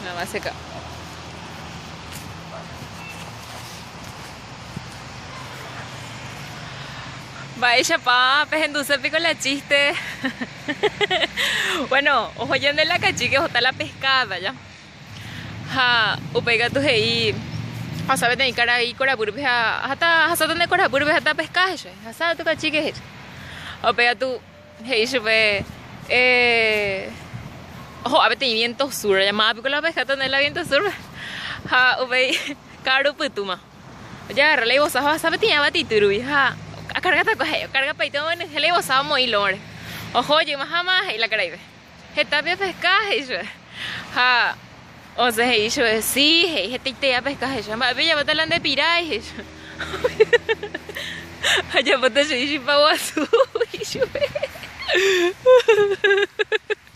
Nada seca. Mba'éichapa pehenduse piko la chiste. Bueno, oho ñande la kachíke ohóta la pescada ja. Ha upéi katu he'i ohasa peteĩ karai korapýrupi ha ahata ahasáta nde korapýrupi ahata apesca he'i chupe. Ahasa tu kachíke he'i. Ha upéi katu he'i chupe eh, ho'a peteĩ viento sur, llamada piko la pescáta nde la viento sur-pe. Ha upéi ka'aru pytũma. Ojagarra la ivosa ha ohasa peteĩ avatity rupi ha akargáta ko he'i, okargapaite omohenyhẽ la ivosa omoĩ lómore. Oho jeýma háma he'i la karaipe. Hetápe apeska he'i chupe. Ha osẽ he'i chupe, si, he'i, hetaite apeska he'i chupe. Mba'épe ojapóta la nde pirái he'i chupe. Ajapóta chugui chipa guasu he'i chupe.